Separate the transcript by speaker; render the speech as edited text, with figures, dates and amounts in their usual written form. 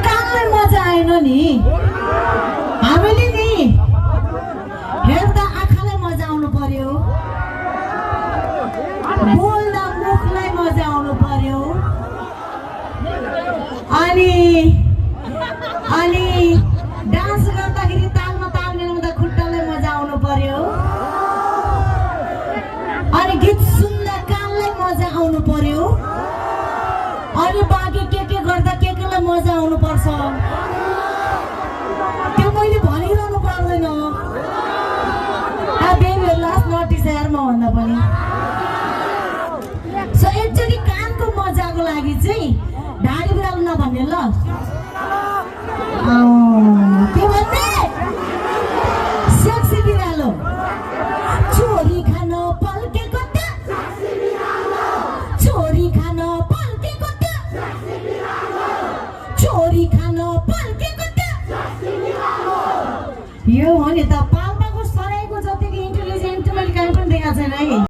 Speaker 1: कानलाई मजा आएन नि हामीले नि हेर्दा आँखालाई मजा आउनु पर्यो बोल्दा मुखलाई मजा आउनु पर्यो अनि डान्स गर्दाखेरि तालमा ताल मिलाउँदा खुट्टालाई मजा आउनु पर्यो अनि गीत सुन्दा कानलाई मजा आउनु पर्यो अनि बाँकी के गर्दा केलाई मजा आउनु पर्छ त्यो मैले भनिरहनु पर्दैन लास्ट नोटिस हेर्नु भन्दा पनि सो एकचोटि कानको मजाको लागि चाहिँ ढाडी बिरालो नभन्ने ल के भन्ने सेक्सी बिरालो छोरी खान पल्केको त छोरी खान पल्केको त छोरी खान पल्केको त यो हो नि त पाल्पाको सराईको जतिको इन्टेलिजेन्ट मैले काहीँ पनि देखाएको छैन है।